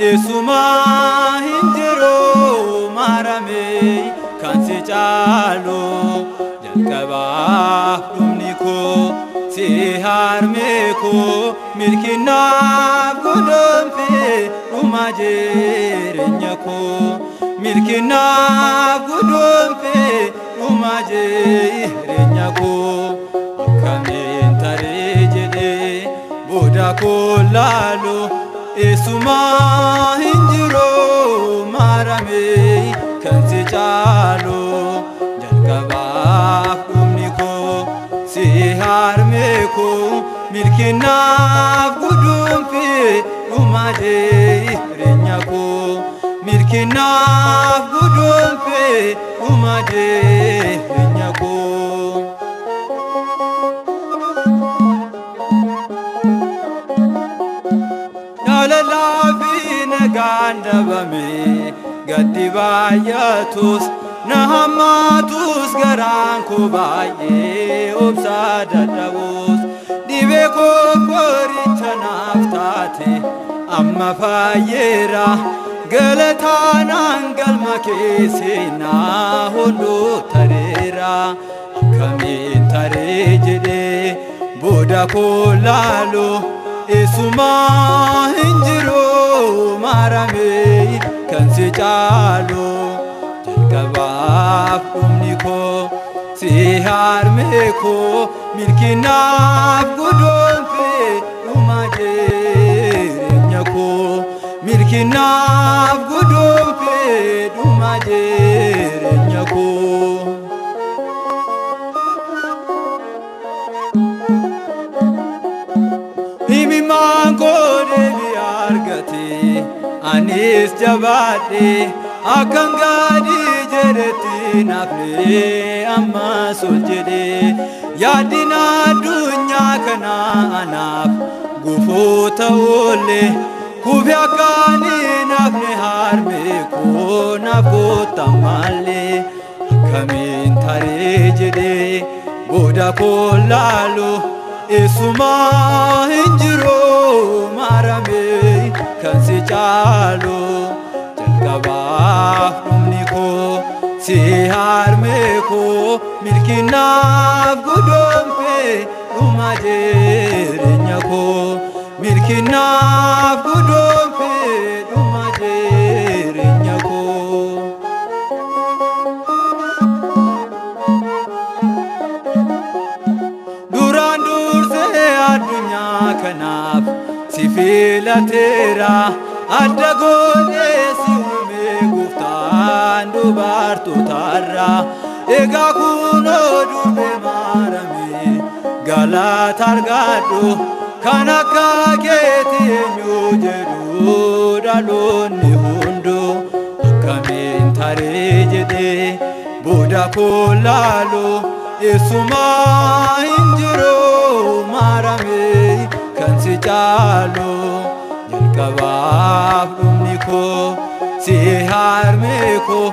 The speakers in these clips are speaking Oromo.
Eessumaa hin jiru maarame kan si caalu jalqabaaf dhumni koo si harmee koo milkinaaf godhomfee dhuma jireenya koo milkinaaf godhomfee dhuma jireenya koo akkamiin taree jedhee booda koo laalu Eessumaa hin jiru maarame kan si caalu jalqabaaf dhumni koo si harmee koo milkinaaf gudunfee dhuma jireenya koo milkinaaf gudunfee dhuma jireenya koo. Jaalalaa nagaan dhabame gaddi baay'atus na hammaatus garaan koo baay'ee obsaa dadhabus dhibee koo qoricha naaf taate amma faayyeera galataanaan galma keesseenaa hunduu tareera akkamiin taree jedhee booda koo laalu Eessumaa hin jiru maarame kan si caalu jalqabaaf dhumni koo si harmee koo milkinaaf godhomfee dhuma jireenya koo milkinaaf godhomfee dhuma jireenya koo. Imimmaan koo deebii argate anis jabaadhe akkan gadi jedhetti naafne ammas ol jedhe yaadin addunyaa kana anaaf gufuu ta'ullee kufi akkaanii naafne harmee koo naaf kottammallee akkamiin taree jedhee booda koo laalu Eessumaa hin jiru maarame kan si caalu jalqabaaf dhumni koo si harmee koo milkinaaf godhomfee dhuma jireenya koo milkinaaf godhomfee dhuma jireenya koo. Duraan dursee addunyaa kanaaf si filateera adda godhee si uume gooftaan dubartootarra egaa kunoo durbee maarame galata argadhu kan akka keetii eenyu jedhu dhaloonni hunduu akkamiin taree jedhee booda koo laalu Eessumaa hin jiru maarame kan si caalu jalqabaaf dhumni koo si harmee koo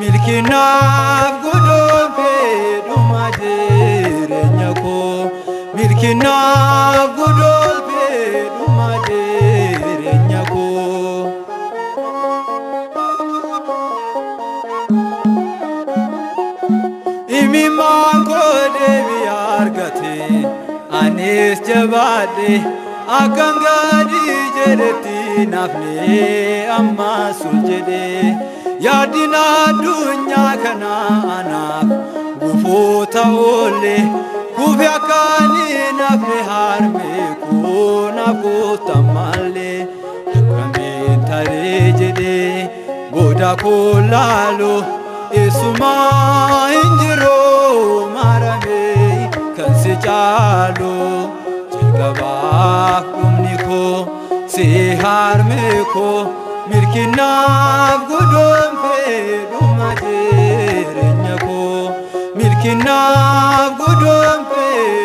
milkinaaf godhomfee dhuma jireenya koo milkinaaf godhomfee dhuma jireenya koo. Imimmaan koo deebii argate anis jabaadhe akkan gadi jedhetti naafne ammas ol jedhe yaadin addunyaa kana anaaf gufuu ta'ullee kufi akkaanii naafne harmee koo naaf kottammallee akkamiin taree jedhee booda koo laalu Eessumaa hin jiru maarame kan si caalu jalqabaaf dhumni koo si harmee koo milkinaaf godhomfee dhuma jireenya koo milkinaaf godhomfee